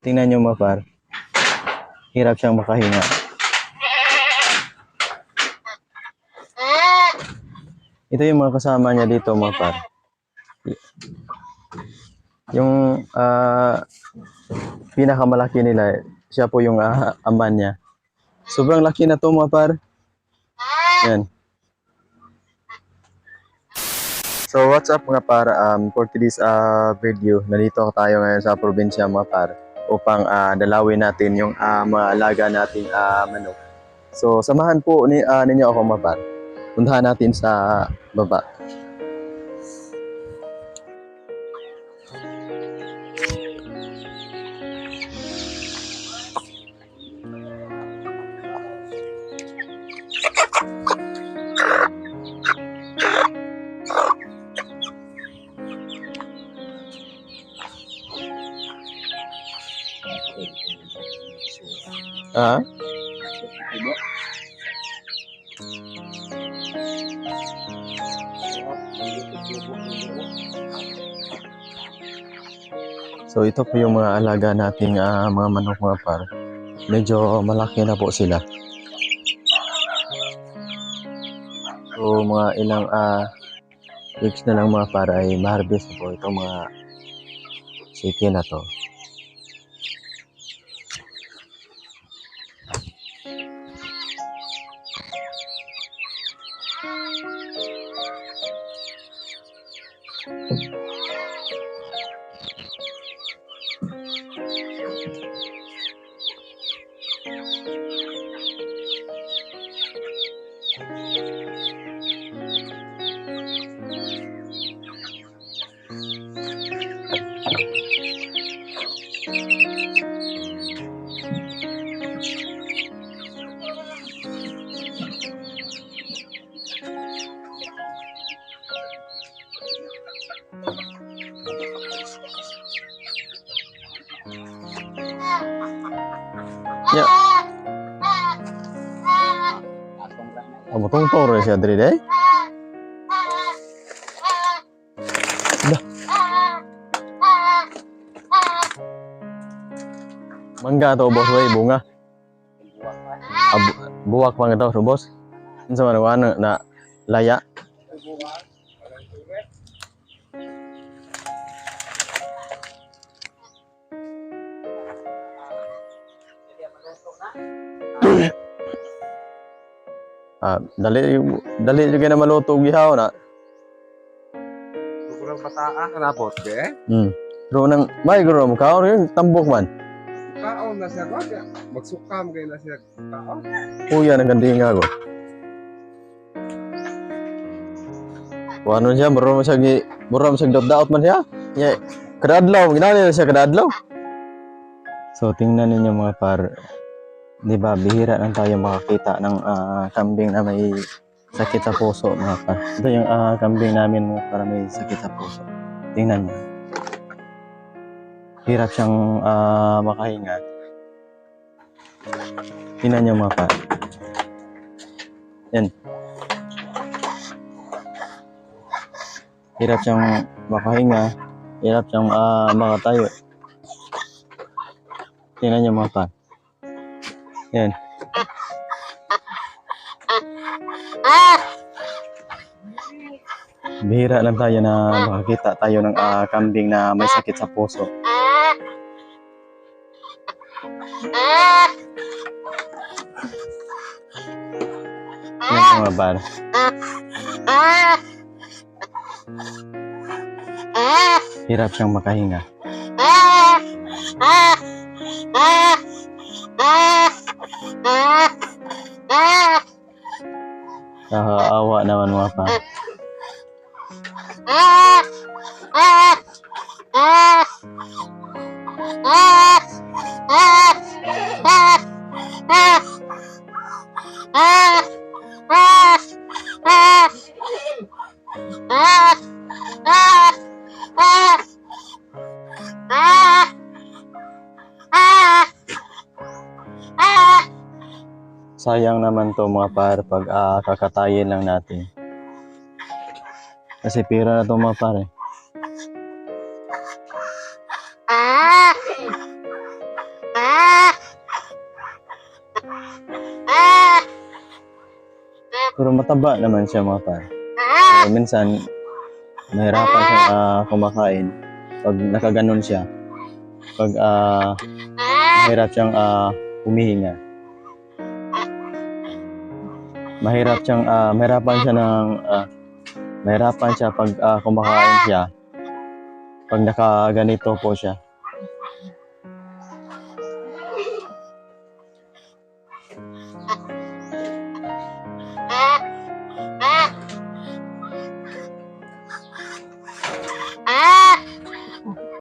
Tingnan nyo mga par. Hirap siyang makahinga. Ito yung mga kasama niya dito mga par. Yung pinakamalaki nila, siya po yung ama niya. Sobrang laki na to mga par. Yan. So what's up mga par, for today's video, nandito tayo ngayon sa probinsya mga par upang dalawin natin yung mga alaga nating manok. So samahan po ninyo ako mga par. Puntahan natin sa baba. Ah? So ito po yung mga alaga nating mga manok mga par. Medyo malaki na po sila. So mga ilang weeks na lang mga par ay ma-harvest na po itong mga chicken na to. Ya. Amo tungtong rin siya diri day. Dah. Mangga to boss way bunga. Buwak pa nga to boss. Unsa man na laya. Dali juga na maluto gihaw na. Kurang bataa kanapot be. Pero nang may guro mo kaon yung tambok man. Kaon na siya ko. Magsukam kay na siya kaon. Kuya nang gandinga ko. Wano siya bro siya daot man siya. Ya, kadadlaw ginani na siya kadadlaw. So tingnan ninyo mga par. Di ba, bihira lang tayo makakita ng kambing na may sakit sa puso mga par. Ito yung kambing namin mga par may sakit sa puso. Tingnan nyo. Hirap siyang makahinga. Tingnan nyo mga par. Yan. Hirap siyang makahinga. Hirap siyang makatayo. Tingnan nyo mga par. Yan. Bihira lang tayo na makakita tayo ng kambing na may sakit sa puso. Yan mga bar. Hirap siyang makahinga. Nakakaawa naman mga pa. Sayang naman to mga par pag kakatayin lang natin. Kasi pira na to mga par eh. Pero mataba naman siya mga par. Pero minsan, mahirapan siya kumakain. Pag nakaganon siya. Pag mahirap siyang humihinga. Mahirapan siya pag kumakain siya. Pag nakaganito po siya.